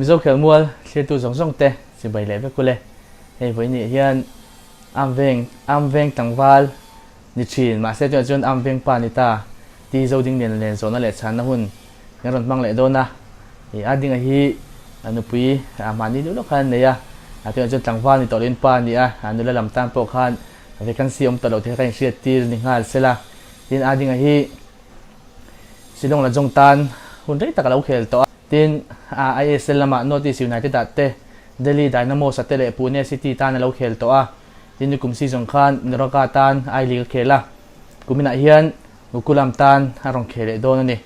Mizo khelmual thlirtu zawng zawng te chibai leh vek ule. Hei vawiin hian Am veng Am veng tlangval ni thin mahse tunah chuan Am veng pa ni ta ti Zodingliana nen zawhna leh chhanna hun kan rawn hmang leh dawn a. Ih a dinga hi nupui mahni deuh lawk khan a nei a, tunah chuan tlangval ni tawh loin pa a ni a, nula lam tan pawh khan vacancy awm tawh loh te kha ka inhriat tir ni nghal sela. Tin a dinga hi Shillong Lajong tan hun rei tak a lo khel tawh a. Tin, ISL lamah North East United ah te, Delhi Dynamos ah te leh Pune City tan a lo khel tawh a. Tin, nikum season khan Neroca tan I League a khel a. Kuminah hian Gokulam tan a rawn khel leh dawn a ni.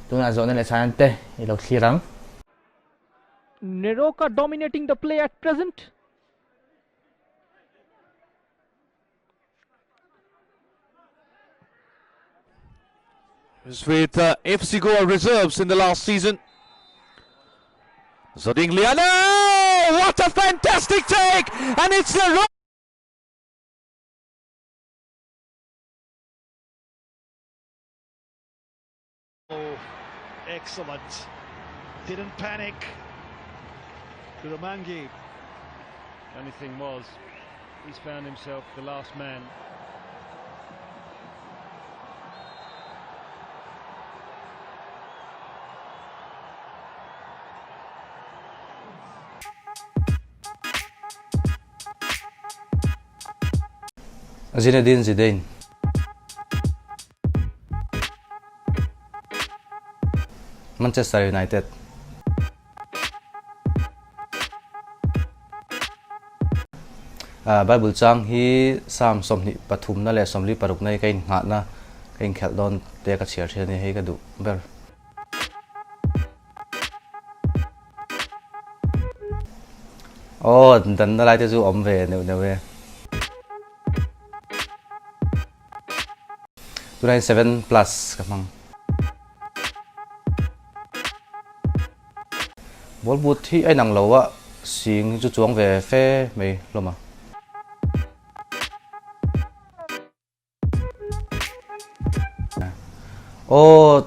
Tunah zawhna leh chhan te i lo thlir ang. NEROCA dominating the play at present. With uh, FC Goa reserves in the last season. Zodingliana! What a fantastic take! And it's the Oh, excellent. Didn't panic. Kurumangi. Only thing was, he's found himself the last man. Zinedine Zidane. Manchester United. Bible chang hi Psalm 23 na leh 46 na hi ka innghahna ka inkhelh dawn te ka chhiar thin a ni hei ka duh ber. Aw danna lai te chu awm ve neuh neuh e. Tunah hian 7 plus ka hmang. Ball boot hi a inang lo a, sing hi chu chuang ve fe mai hlawm a. Aw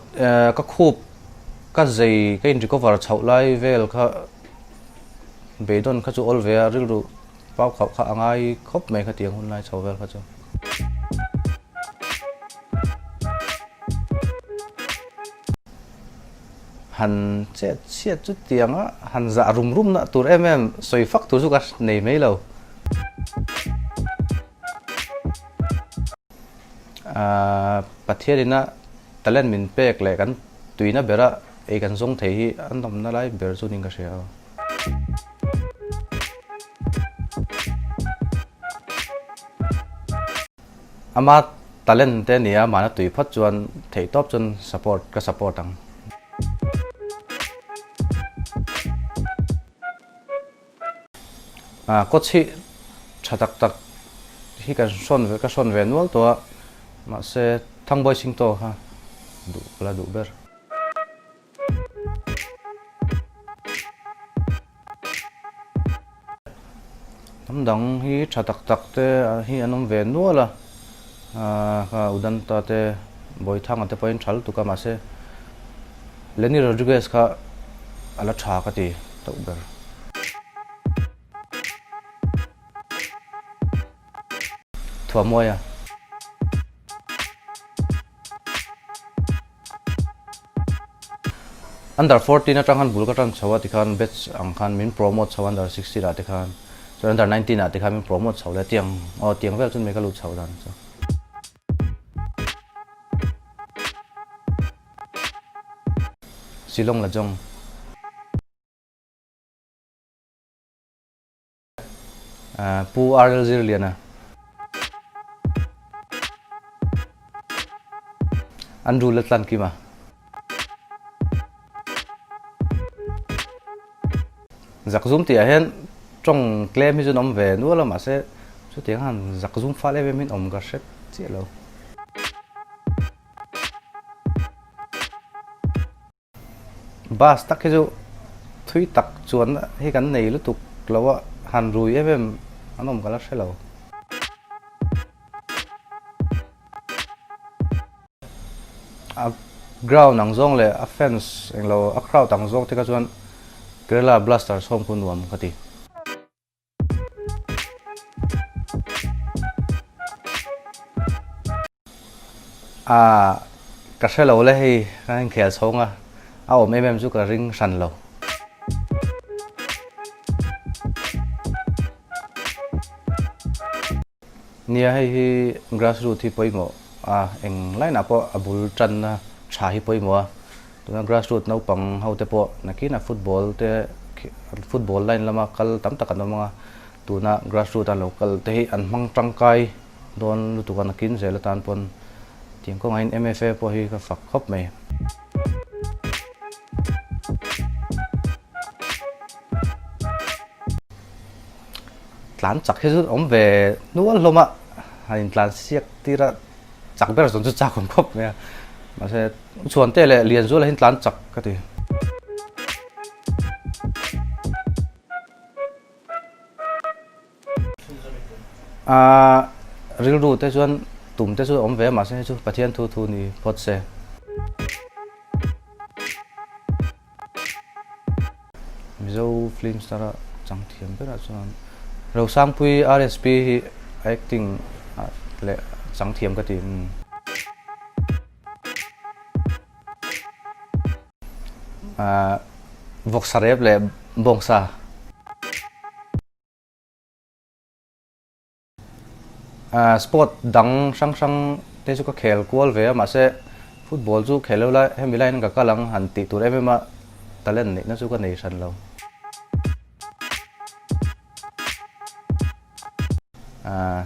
ka khup ka zei ka in recover chhoh lai vel kha beidawn kha chu awl ve a rilru Pau khauh kha a ngai khawp mai kha tiang hun lai chho vel kha chu. Han chet chhiat chu tiang a han zah rum rum na tur em em sawi fak tur chu ka nei mai lo. Pathian ina talent min pek leh kan tuina bera ei kan zawng thei hi a nawmna lai ber chu niin ka hria a. Ama talent te nia mahna tui phawt chuan theih tawp chuan support ka support ang. Coach hi tha tak tak hi kan hrawn ve ka hrawn ve nual tawh a mahse Thangbawi Singto kha duh ka la duh ber. Hnam dang hi tha tak tak te hi an awm ve nual a, kha Udanta te Bawithanga te pawhin tha lutuk a mahse Lenny Rodriguez kha a la tha ka ti tauh ber. Thuamuaia. Under 14 atang khan bul ka tan chho a tikhan batch ang khan min promote chho a under 16 ah te khan chuan under 19 ah te khan min promote chho leh tiang aw tiang vel chuan mai ka lut chho dan chu. Shillong Lajong. Pu RL Zirliana. Andrew Latlankima. Zakzum tih ah hian tawng tlem hi chu an awm ve nual a mahse chutiang han zakzum fal em em in awm ka hre chiah lo. Bus tak hi chu thui tak chuan hi kan nei lutuk lo a, han rui em em an awm ka la hre lo. A ground ang zawng leh a fans englo a crowd ang zawng te kha chuan. Kerala Blasters home khu nuam ka ti. A ka hre lo le hei ka inkhel chhawng a, a awm em em chu ka ring hran lo. Nia hei hi grassroot hi pawimawh a, eng line ah pawh a bul tanna tha hi pawimawh a, tuna grassroot naupang ho te pawh nakinah football te football line lama kal tam tak an awm ang a, tuna grassroot a lo kal te hi an hmang tangkai. Dawn lutuk a nakin zel atan pawn tiang kawngah hian MFA pawh hi ka fak khawp mai. Tlan chak hi chu awm ve nual hlawm a, han intlan siak tir a chak ber zawn chu chak awm khawp mai a, mahse Chhuante leh Lianzuala hi tlan chak ka ti. A rilru te chuan tum te chu a awm ve a mahse hei chu Pathian thu thu ni phawt se. Mizo film star a chang thiam berah chuan Rosangpui RSP hi acting leh chang thiam ka ti. Vawksa rep leh bawngsa. Sport dang hrang hrang te chu ka khel kual ve a mahse football chu khel lo la hemi laiin ka kal ang han tih tur em em a talent neihna chu ka nei hran lo.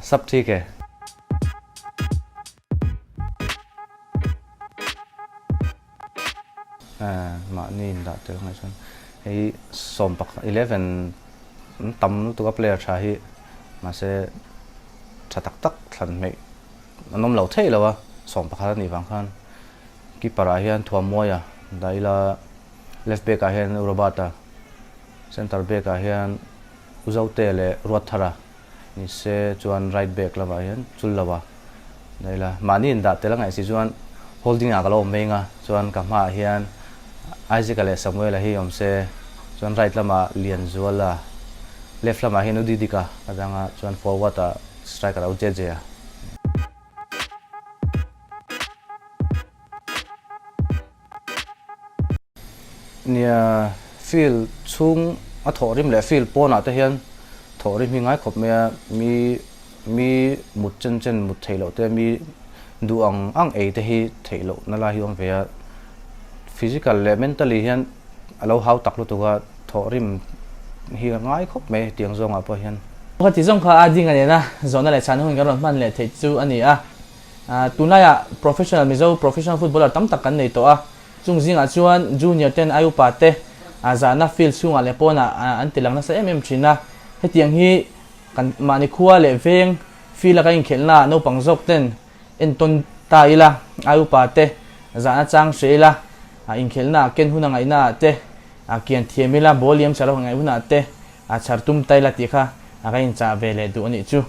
Sub thik e. Mahni indah tel ngaih chuan hei sawm 11 an tam lutuk a player tha hi mahse tha tak tak thlan hmeih an awm lo theih lo a 11 a nih vang khan keeper ah hian Thuammuaia Daila left back ah hian Robert a center back ah hian Uzote leh Ruatthara Ni se chuan right back lamah hian chul lo a, daih la. Mahni indah tel a ngaih si chuan holding ah ka lo awm mai anga, chuan ka hmaah hian Isaac-a leh Samuel-a hi awm se, chuan right lamah Lianzuala, left lamah hian U Didika ka dang a, chuan forward ah striker ah U Jeje-a. Nia, field chhung a thawh rim leh field pawnah te hian thawh rim hi ngai khawp mai a, mi mi mut chen chen mut theih loh te, mi duh ang ang ei te hi theih loh na lai hi a awm ve a, physical leh mentally hian a lo hau tak lutuk a, thawh rim hi a ngai khawp mai tiang zawngah pawh hian. Khati zawng kha a ding a nena zawhna leh chhana hun kan rawn hman leh theih chu a ni a. Tunlaiah professional Mizo professional footballer tam tak kan nei tawh a, chung zingah chuan junior ten ai upa te zahna field chhungah leh pawnah an ti lang nasa em em thin a. Hetiang hi kan mahni khua leh veng field a kan inkhelhnaah naupang zawk ten entawn ta ila, ai upa te zahna chang hre ila, inkhelhnaah ken hun a ngaihnaah te kian thiam ila, ball liam char a ngaih hunah te chhar tum ta ila tih kha kan inchah ve leh duh a nih chu.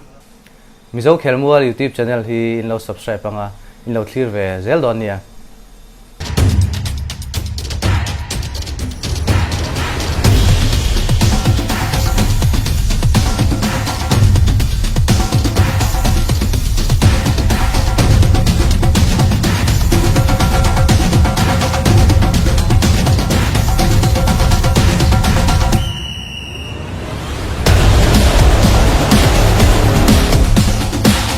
Mizo Khelmual YouTube channel hi in lo subscribe anga in lo thlir ve zel dawn nia.